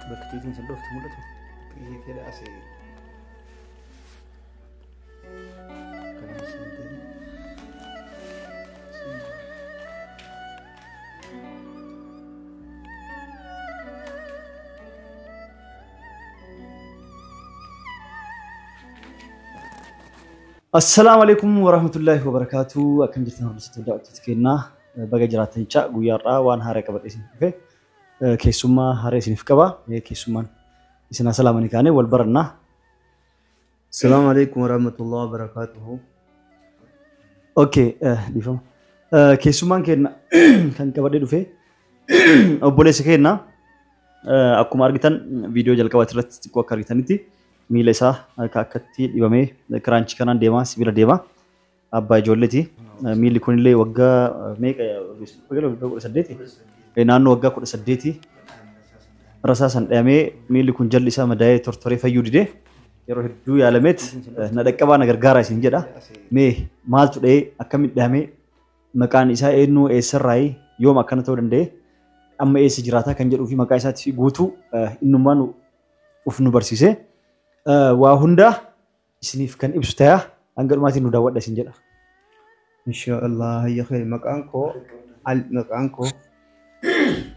Bakki xiitiin isin dhooftu mul'atu. Xiyyeetee asii. Kana seentee. Assalaamu alaikum warahmatullaahi wabarakaatu. Akkam jirtan hordoftoota daawwattoota keenyaa, baga jiraattan. Guyyaa har'aa waan haaraa qabadhee isin dhufe, keessummaa haaraa isiniif qaba. Keessummaan isin salaamanii kaanee wal barannaa. Assalaamu alaikum warahmatullahi wabarakatuhu. Okay, dhiifama. Keessummaan keenya kan qabadhee dhufe obboleessa keenya, akkuma argitan viidiyoo jalqabaa irratti xiqqoo akka argitanitti miila isaa akka akkatti dhibamee kiraanchii kanaan deemaa, sibiila deema. Abbaa ijoolleeti. Miilli kunillee waggaa meeqa? Waggaa 18? Naannoo waggaa 18 rasaa san dhahamee miilli kun jalli isaa madaa'ee tortoree fayyuu didee yeroo hedduu yaalameet na dhaqqabaa, na gargaaraa isin jedha. Mee maaltu dha'ee, akkamitti dhahamee, maqaan isaa eenyu, eessarraayi, yoom akkana ta'uu danda'e, amma eessa jiraataa kan jedhuu fi maqaa isaatti guutuu innummaan uf nu barsiise. Waa hundaa isiniif kan ibsu ta'a, hanga dhumaatiin nu daawwadha isin jedha. Insha Allah, hayya khair. Maqaan koo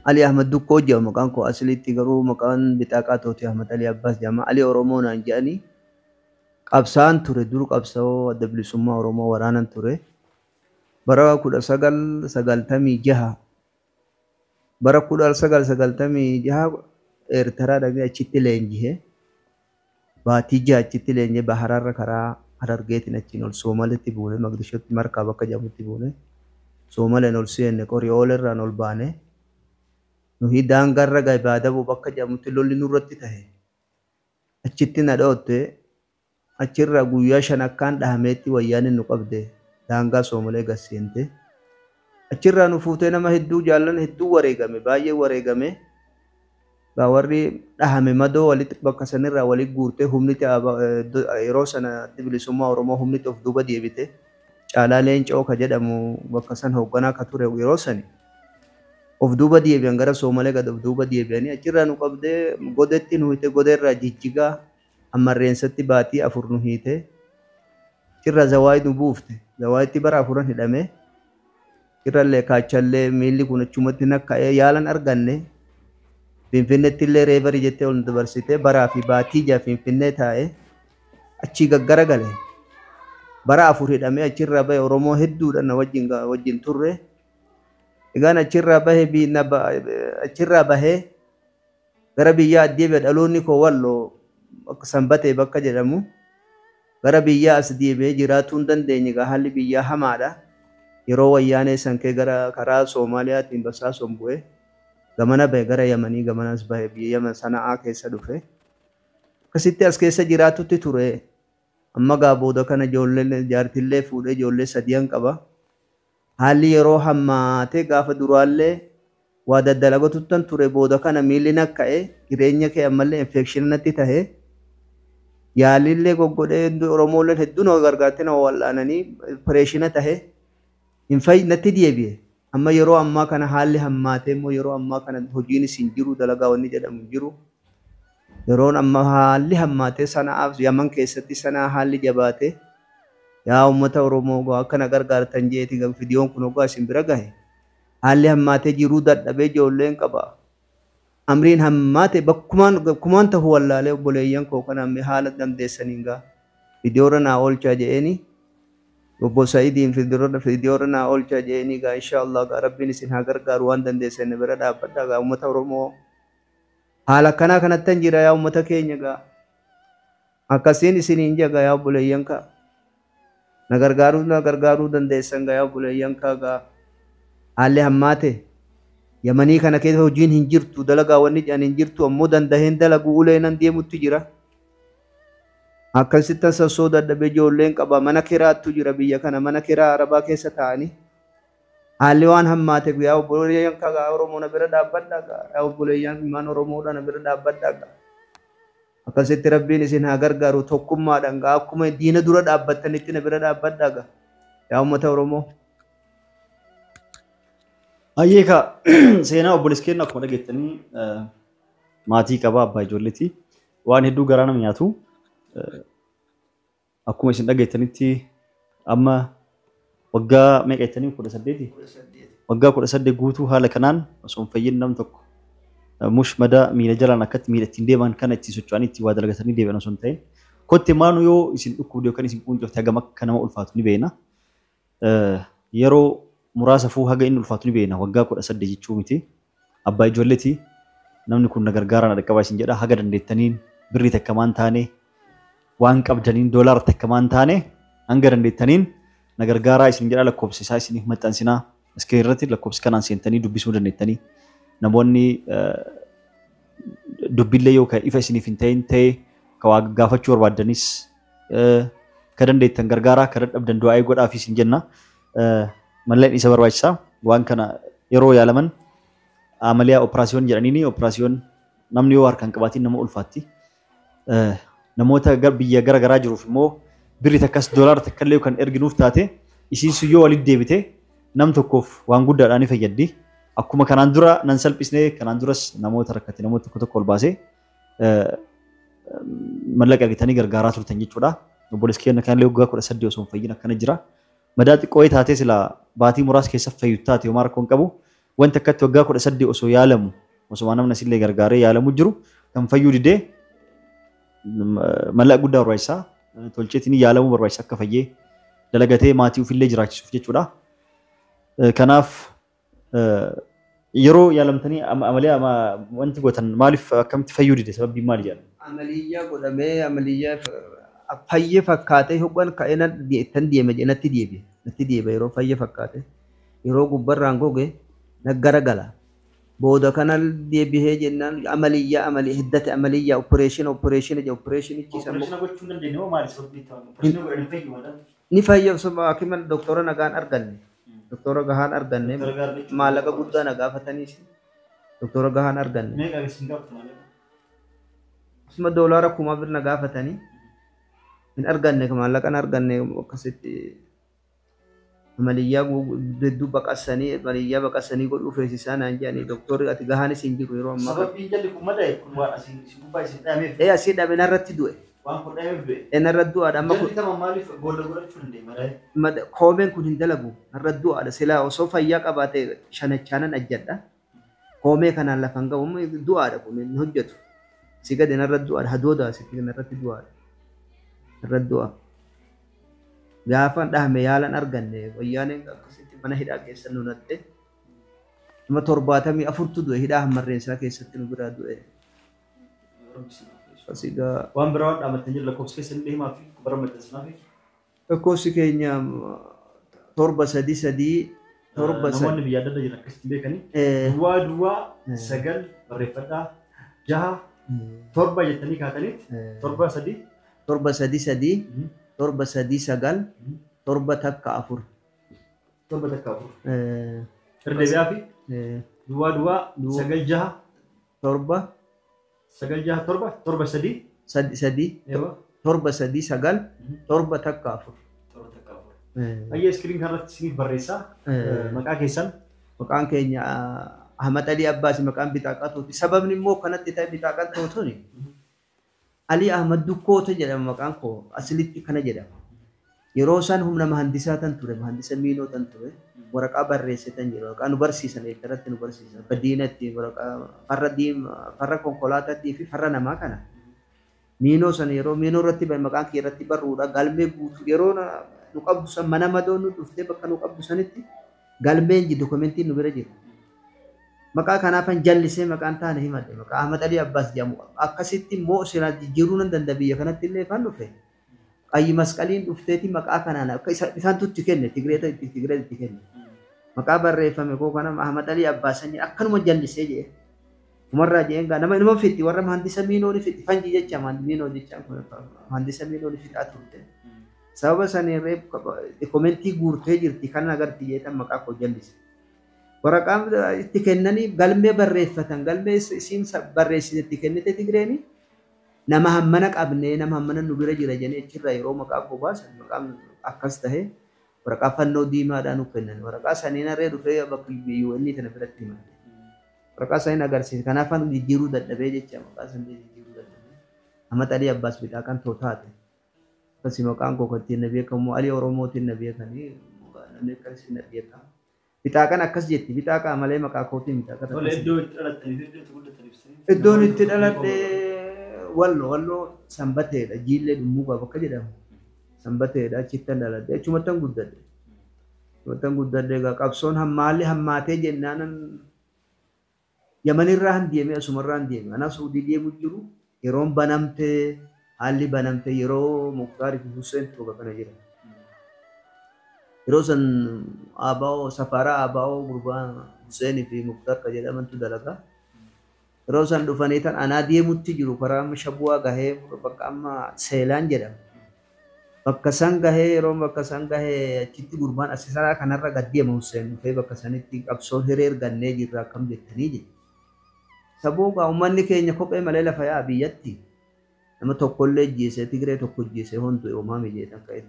Ali Ahmad Dukkoo jedhama maqaan koo aslitti, garuu maqaan bixaaqaa tooti Ahmad Ali Abbaas jedhama. Ali Oromoo naan jedhani. Qabsaan ture, dur qabsoo Adda Bilisummaa Oromoo waraanan ture. Bara 1996, bara 1996 Eertaraa dhaqee achitti leenjihe. Baatii 6 achitti leenjee bahararra karaa Harargeetiin achiin ol Soomaletti buune, Maqdishootti markaa bakka jedhamutti buune. Soomaleen ol seenne, Qoriyoolerraan ol baane. Nuyi daangarra gahe, Baadaboo bakka jedhamutti lolli nurratti tahe. Achitti na dhootte. Achirraa guyyaa 5 akkaan dhahameetti wayyaaniin nu qabde, daangaa Soomalee gad seente. Achirraa nu fuutee nama hedduu jaallan hedduu wareegame, baay'ee wareegame. Gaa warri dhahame madoo walitti bakka sanirraa walitti guurtee humni yeroo sana Addi Bilisummaa Oromoo humni of duuba deebite. Caalaa Leencoo ka jedhamu bakka san hoogganaa ka ture yeroo sani. Of duuba deebi'an, gara Soomalee gad of duuba deebi'anii achirraa nu qabdee godetti nu hiite, godeerraa Jijjigaa Ammarreensatti baatii 4 nu hiite. Achirraa Zawaayii nu buufte. Zawaayitti bara afuran hidhame. Achirrallee kaachallee miilli kun achumatti nakka'ee yaalan arganne. Finfinneetti illee refer jettee ol nu dabarsite, baraa fi baatii 6 Finfinnee taa'e. Achii gaggara gale. Bara 4 hidhamee achirraa bahe, Oromoo hedduudha na wajjin turre. Egaan achirraa bahe, achirraa bahee gara biyyaa deebi'e. Dhaloonni koo Walloo, bakka Sanbatee bakka jedhamu. Gara biyyaa as deebi'ee jiraatuu hin dandeenye, egaa haalli biyyaa hamaadha. Yeroo wayyaanee san kee gara karaa Soomaaliyaatiin basaasoon bu'e. Gamana bahe, gara Yamanii gamanas bahe, biyya Yaman Sana'aa keessa dhufe. Akkasitti as keessa jiraatutti ture. Amma gaa booda kana ijoolleen jaartillee fuudhee ijoollee sadiyan qaba. Haalli yeroo hammaatee gaafa duraallee waa daddalagatuttan ture, booda kana miilli nakka'e, jireenya kee ammallee infection natti tahe. Yaalillee goggodhee Oromooleen hedduun na gargaartee na wal'aananii operation tahe hin fayyi, natti deebi'e. Amma yeroo ammaa kana haalli hammaatee immoo yeroo ammaa kana hojiinis hin jiru, dalagaa wanni jedhamu hin jiru. Yeroon amma haalli hammaatee Sana'aaf Yaman keessatti Sanaa haalli jabaate, yaa uummata Oromoo akka na gargaartan jeeti viidiyoon kun hoggaa isin bira gahe. Haalli hammaatee jiruu dadhabee, ijoolleen qaba. Amriin hammaate, bakkumaan bakkumaan ta'uu wallaalee, obboleeyyan koo kana haala dandeessaniin gaa viidiyoorra naa oolchaa je'eeni. Obbo Sa'idiin viidiyoorra naa oolchaa je'eeni, gaa insha Allah gaa Rabbiin isin haa gargaaru, waan dandeessan bira dhaabbadhaa gaa uummata Oromoo. Haala akkanaa kanattan jira, yaa uummata keenya, gaa. Akkasiin isiniin jedha, yaa obboleeyyan kaa. Na gargaaruu dandeessan gaa, yaa obboleeyyan kaa gaa. Haalli hammaate. Yamanii kana keessa hojiin hin jirtu, dalagaa wanni jedhan hin jirtu, ammoo dandaheen dalaguu ulee nan deemutti jira. Akkasittan sassoo dadhabee, ijoolleen qaba, mana kiraattu jira biyya kana, mana kiraa Arabaa keessa taa'anii. Haalli waan hammaateef, yaa obboleeyyan kaa gaa, Oromoo na bira dhaabbadhaa gaa, yaa obboleeyyan ilmaan Oromoodha na bira dhaabbadhaa gaa. Akkasitti Rabbiin isin haa gargaaru, tokkummaadhaan gaa akkuma diina dura dhaabbattanitti na bira dhaabbadhaa gaa, yaa uummata Oromoo. Hayyeekaa, seenaa obboleessa keenya akkuma dhageettanii Maatii qaba, abbaa ijoolleeti. Waan hedduu garaa nama nyaatu. Akkuma isin dhageettanitti amma waggaa meeqa jettanii 18? Waggaa 18 guutuu haala kanaan osoo hin fayyin nam tokko mush madaa miila jalaan akkatti miila ittiin deeman kana ittiin socho'anii ittiin waa dalagatanii deebi'an osoo hin ta'in kotte maanu yoo isin dhukkubde yookaan isin quuncofte hagam akka nama ulfaatu ni beekna. Yeroo muraasa fuu haga inni ulfaatu ni beekna waggaa 18 jechuu miti. Abbaa ijoolleeti namni kun na gargaaraa na dhaqqabaa isin jedha haga dandeettaniin birrii takka maan taane waan qabdaniin doolaara takka maan taane hanga dandeettaniin na gargaaraa isin jedha lakkoofsa isaa isiniif maxxansinaa iskiriin irratti lakkoofsa kanaan seentanii dubbisuu dandeettanii namoonni dubbillee yoo ka ifa isiniif hin ta'in ta'e ka waa gaafachuu barbaaddanis ka dandeettan gargaaraa ka dadhabdan du'aa'ee godhaaf isin jenna. Malleen isa barbaachisaa waan kana yeroo yaalaman amaliyaa operaasiyoon jedhaniini operaasiyoon namni yoo harkaan qabaatiin nama ulfaatti. Namoota biyya gara garaa jiruuf immoo birri takkas doolaara takka illee kan erginuuf taate isiin sun yoo walitti deebite nam tokkoof waan guddaadhaan ni fayyaddi. Akkuma kanaan dura nan salphisnee kanaan duras namoota rakkate namoota tokko tokko ol baasee mallaqa argatanii gargaaraa turtan jechuudha. Obboleessi keenya kanallee waggaa 18 osoo hin fayyin akkana jira. Madaa xiqqoo wayii taatee silaa baatii muraasa keessa fayyu taate homaa rakkoo hin qabu. Wanti akkatti waggaa 18 osoo yaalamu osoo namni asillee gargaaree yaalamu jiru kan fayyuu didee mallaqa guddaa barbaachisaa. Tolcheetiin yaalamuu barbaachisa akka fayyee dalagatee maatii ofiillee jiraachisuuf jechuudha. Kanaaf yeroo yaalamtanii amalee wanti gootan maaliif akkamitti fayyuu dide sababbiin maali jedhan? Amaliyyaa godhamee amaliyyaa fayyee fakkaatee hoggan ka'ee ittan deema jedhe natti deebi'e. Natti deebi'e yeroo fayyee fakkaate yeroo gubbarraan goge garagala. Booda kana deebihee jennaan amaliyyaa amalii hiddate amaliyyaa opereeshina opereeshina jedhe opereeshinichi isa immoo Opereeshina gochuu hin dandeenye moo maali sababni itti opereeshina godhanii fayyu malee? Ni fayya osoo hakima doktora nagaan arganne. Doktora gahaan arganne. Maallaqa guddaa na gaafataniis doktora gahaan arganne. Meeqa isin gaafatu maallaqa? Akkasuma doolaara 4000 na gaafatanii hin arganne maallaqa hin arganne akkasitti amaliyyaa hedduu baqassanii amaliyyaa baqassanii godhuu feesisaa naan jedhanii doktorri ati gahaanis hin jiru yeroo ammaa kana. Sababbiin jalli kun madaa'e kun waan asiin isin gubbaa isin dhahameef. Ee asii dhabe narratti du'e. Waan kun dhahameef du'e. Ee narratti du'aadha amma kun. Jalli tama maaliif boolla godhachuu danda'e madaa'e? Koomeen kun hin dalagu narratti du'aadha silaa osoo fayyaa qabaate shanachaanan ajjadha. Koomee kanaan lafa hin ga'u du'aadha kun hin hojjetu. Si gadi narratti du'aadha hadooda asitti narratti du'aadha. Narratti du'a. Gaafa dhahame yaalan arganne wayyaaneen akkasitti mana hidhaa keessa nu natte. Nama 74tu du'e hidhaa hammarreensaa keessatti nu biraa du'e. Asigaa Waan biraa waan dhaamattan jira lakkoofsa keessa illee himaa fi bara maxxansinaa fi. Lakkoofsi keenya 7 3 3 7 3. Namoonni biyya adda addaa jiran akkasitti beekanii. Duwwaa duwwaa 9 barreeffadhaa 6 7 jettanii kaatanitti 7 3. 7 3 3 7 3 9 7 takka 4. 7 takka 4. Irra deebi'aa fi duwwaa duwwaa 9 6 7 9 6 7 7 3 3 3 7 3 9 7 takka 4. 7 takka 4. Ayyee iskiriin kanarratti isiniif barreessaa. Maqaa keessan? Maqaan keenya Ahmad Alii Abbaas maqaan bitaaqaa Sababni immoo kanatti ta'e bitaaqaa tootuuni. Alii Ahmad Dukkoota jedhama maqaan koo asilitti kana jedhama. Yeroo isaan humna mahandisaa tan ture, mahandisa miinoo tan ture, waraqaa barreessitan jiru. Waraqaa nu barsiisan, eekkaratti nu barsiisan. Akka diinatti waraqaa farra diima, farra konkolaataatti fi farra namaa kana. Miinoo sana yeroo miinoo irratti maqaan kee irratti barruudha. Galmee guutuu yeroo nu qabdu san mana madoo nu dhuftee bakka nu qabdu sanitti galmeen jiru dokumentiin nu bira jiru. Maqaa kanaafan jallisee maqaan taane himadhe. Maqaa Ahmad Alii Abbaas jedhamu. Akkasitti immoo silaa jijjiiruu nan danda'a biyya kanatti illee kan dhufe. Qayyi masqaliin dhufteeti maqaa kanaan akka isaantu itti kenne Tigreeta itti kenne. Maqaa barreeffame koo kana Ahmad Alii Abbaas sanyii akkanuma jallisee jedhe. Umarraa jedheen gaa nama inuma fitti warra mahandisa miinoo ni fitti fanji jecha miinoo jecha mahandisa miinoo ni fixaa turte. Sababa saniin dokumentii guurtee jirti kan agarti jeetan maqaa koo jallise. Waraqaan itti kennanii galmee barreeffatan galmee isiin barreessite itti kennite Tigreeni nama hammana qabnee nama hammana nu bira jira jennee achirraa yeroo maqaa koo baasan maqaan akkas tahe waraqaa fannoo diimaadhaan nu kennan waraqaa saniin harree dhufee bakka UN tana biratti himanne. Waraqaa san hin agarsiise. Kanaafan jijjiiruu dadhabee jecha maqaa san jijjiiruu dadhabee. Ahmad Alii Abbaas Bixaaqaan too taate. Akkasii maqaan koo kan ittiin na beekamu Alii Oromootiin na beekanii namni akkasii na beeka. Bixaaqaan akkas jetti. Bixaaqaa malee maqaa kootiin bixaaqaan Tole akkas. iddoo itti dhalattanii fi iddoo itti guddattan ibsanii. Iddoon itti dhaladhe Wallo Walloo Sanbateedha. Jiillee Dhummuugaa bakka jedhamu. Sanbateedha. Achittan dhaladhe. Achumattan guddadhe. Achumattan guddadhe egaa qabsoon hammaalli hammaatee jennaanan Yamanirraa han deeme asumarraa han deeme. Anaa Suudii deemu jiru yeroon banamtee haalli banamte yeroo Muktaarii fi Hussein bakka kana jira. Yeroo san ABO safaraa ABO gurbaa Hussein fi Muktaar ka jedhamantu dalagaa. Yeroo san dhufanii tan anaa deemutti jiru karaa amma Shabu'aa gahee bakka amma Seelaan jedhama. Bakka san gahee yeroo bakka san gahee achitti gurbaan asisaraa kanarra gad deema Hussein dhufee bakka sanitti qabsoon hiree ergannee jirra akkam jettanii jedhe. Saboo gaa uummanni keenya kophee malee lafa yaa'a biyyatti. Nama tokkollee ajjeesee Tigree tokko ajjeesee hontu uumaa mijeetan ka'ee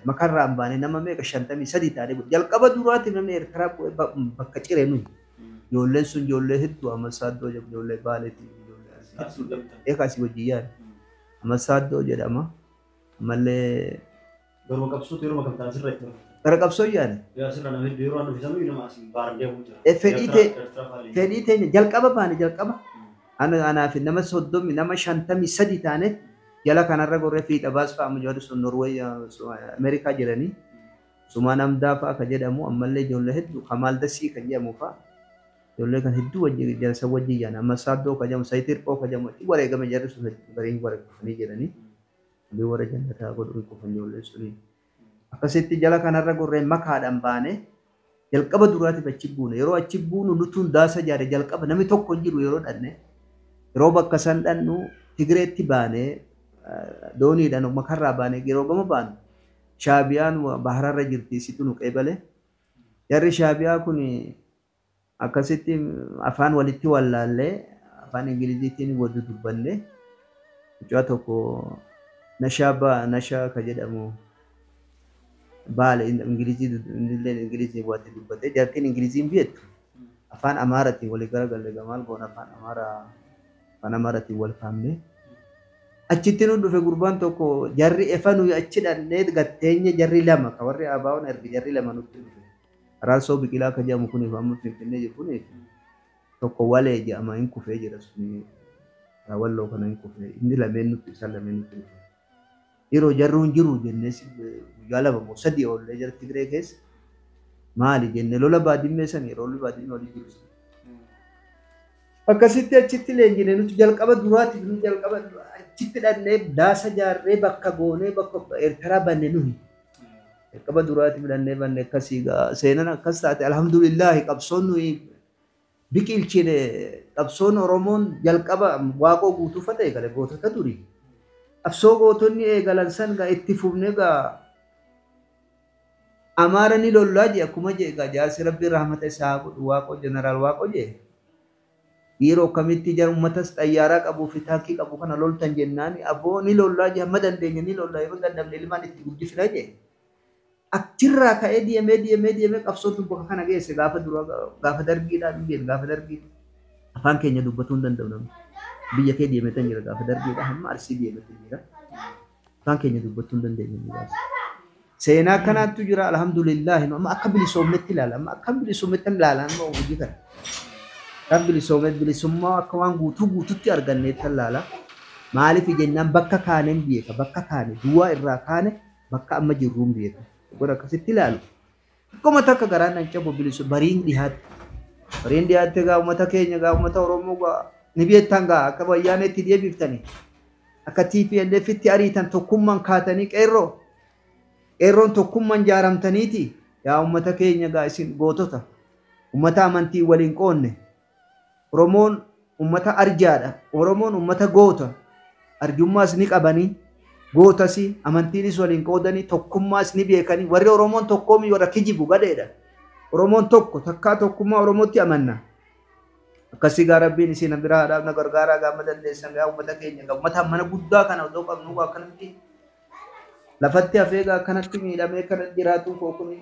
makarraa hin baane nama meeqa 53 taanee jalqaba duraati namni Eertiraa bu'ee bakka ciree nuyi. Ijoolleen sun ijoollee hedduu Amasaaddoo jedhamu ijoollee Baaleetii ijoollee Arsii hedduu eekaa asii wajjin yaade. Amasaaddoo jedhama. Ammallee Garuma qabsootu yeroo kam ta'an sirra itti gara qabsoo yaade. Yaa sirra nama hedduu yeroo an dhufisan nama asii baaran deemuu jira. Fedhii ta'e fedhii teenya jalqaba baane jalqaba. Anaa fi nama 30 nama 53 taane jala kanarra gorree fiixa baas fa'a amma sun Norweey Ameerikaa jiranii. Sumaan Amdaa fa'a ka jedhamu ammallee ijoollee hedduu Kamaal Dasii kan jedhamu fa'a. Ijoollee kan hedduu wajjin jalsa wajjin yaana amma Saaddoo ka jedhamu Sayitii Hirphoo ka jedhamu achi wareegame jarri sun gariin wareegafanii jiranii. Rabbi warra jannataa godhu hin kufan ijoollee suni. Akkasitti jala kanarra gorree makaadhaan baane jalqaba duraatiif achi buune. Yeroo achi buunu nutuun daasa jaare jalqaba namni tokko hin jiru yeroo dhanne. Yeroo bakka san dhannu Tigireetti baane dooniidhaan makarraa baane yeroo gama baanu Shaabiyaan bahararra jirti isitu nu qeebale. Jarri Shaabiyaa kun akkasitti afaan walitti wallaallee afaan Ingiliziitiin wal dudubbanne mucaa tokko Nashaa Baa Nashaa ka jedhamu Baale Ingilizii innillee Ingilizii waatti dubbate jartiin Ingiliziin beektu afaan Amaaratiin walii garagalle maal goona afaan Amaaraa afaan Amaaratiin wal faamne. Achitti nu dhufe gurbaan tokko jarri efa nuyi achi dhannee gatteenye jarri lama ka warri ABO'n erge jarri lama nutti dhufe. Araarsoo Biqilaa ka jedhamu kuniif amma Finfinnee jiru kuniif tokko Walee jedhama hin kufee jira suni Walloo kana hin kufee inni lameen nutti isaan lameen nutti dhufe. Yeroo jarri hin jiru jennee guyyaa 2 moo 3 oollee jara Tigree keessa maali jenne lola baadimmee san yeroo lolli baadimmee walii jiru sun. Akkasitti achitti leenjine nuti jalqaba duraatiif nu jalqaba achitti dhannee daasa jaarree bakka goonee bakka Eertiraa banne nuyi. Jalqaba duraatiif dhannee banne akkasii gaa seenan akkas taate alhamdulillaahi qabsoon nuyi biqilchine qabsoon Oromoon jalqaba Waaqoo guutuu fata eegale gootota durii. Qabsoo gootonni eegalan san gaa itti fufne gaa Amaara ni lollaa jee akkuma jee gaa jaarsi rabbi rahmata isaa haa godhu Waaqoo jeneraal Waaqoo jee. Yeroo akkamitti jara uummatas xayyaaraa qabuu fi taankii qabu kana loltan jennaan aboo ni lollaa jee hamma dandeenye ni lollaa yeroo dandamne ilmaan itti guddifna jee. Achirraa ka'ee deemee deemee deemee qabsoon tun bakka kana geesse gaafa dura gaafa dargiidhaa dhugeen gaafa dargii afaan keenya dubbatuu hin danda'u namni. Biyya kee deemetan jira gaafa dargiidhaa hamma Arsii deemetan jira. Afaan keenya dubbachuu hin dandeenye nu gaafsa. Seenaa akkanaattu jira alhamdulillaahi nu amma akka bilisoomnetti ilaala amma akka bilisoomnetti ilaala amma hojii kana. Kan bilisoome bilisummaa akka waan guutuu guututti arganneetti ilaala. Maaliif jennaan bakka kaaneen beeka bakka kaane duwwaa irraa kaane bakka amma jirruun beeka. Godha akkasitti ilaalu. Akkuma takka garaan nan cabu bilisu bariin dhihaatte. Bariin dhihaatte gaa uummata keenya gaa uummata Oromoo gaa ni beektan gaa akka wayyaaneetti deebiftanii. Akka TPLFitti ariitan tokkummaan kaatanii qeerroo. Qeerroon tokkummaan jaaramtaniiti yaa uummata keenya gaa isin gootota. Uummata amantii waliin qoonne. Oromoon uummata arjaadha. Oromoon uummata goota. Arjummaas ni qabanii. Gootas amantiinis waliin qoodanii tokkummaas ni beekanii. Warri Oromoon tokkoomi warra kijibu gadheedha. Oromoon tokko takkaa tokkummaa Oromootti amanna. Akkasii gaa Rabbiin isin biraa haadhaaf na gargaaraa gaama dandeessan gaa uummata keenya gaa uummata mana guddaa kana otoo qabnu gaa akkanatti lafatti hafee gaa akkanatti miidhamee kana jiraatuun koo kun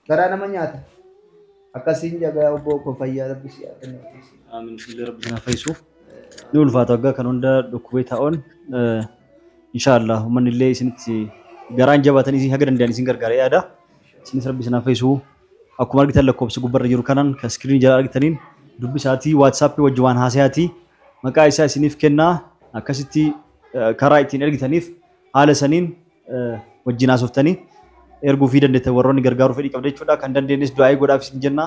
garaa nama nyaata. Akkasiin jagaa obbo koo fayyaa rabbi si haa kennu. Amiin. Illee rabbi isin haa fayyisu. Ni ulfaata waggaa kan hunda dhukkubee taa'uun inshaallah uummanni illee isinitti garaan jabaatanii isin haga danda'an isin gargaara yaada. Isinis rabbi isin haa fayyisu. Akkuma argitan lakkoofsa gubbarra jiru kanaan kan iskiriinii jala argitaniin dubbisaatii WhatsAppii wajji waan haasayaatii maqaa isaa isiniif kennaa akkasitti karaa ittiin ergitaniif haala saniin wajjin haasoftanii erguu fi dandeettan warroonni gargaaruu fedhii qabda jechuudha. Kan dandeenyes du'aa'ii godhaaf isin jenna.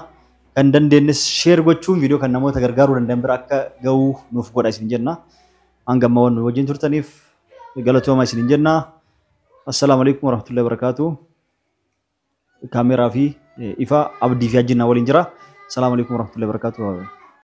Kan dandeenyes share gochuun viidiyoo kan namoota gargaaruu danda'an bira akka ga'u nuuf godha isin jenna. Hanga ammaa waan nu wajjin turtaniif galatooma isin jenna. Assalaamu alaikum warahmatullahi wabarakatuh. Kaameeraa fi ifa Abdii fi Hajjiin waliin jira. Assalaamu alaikum warahmatullahi wabarakatuh.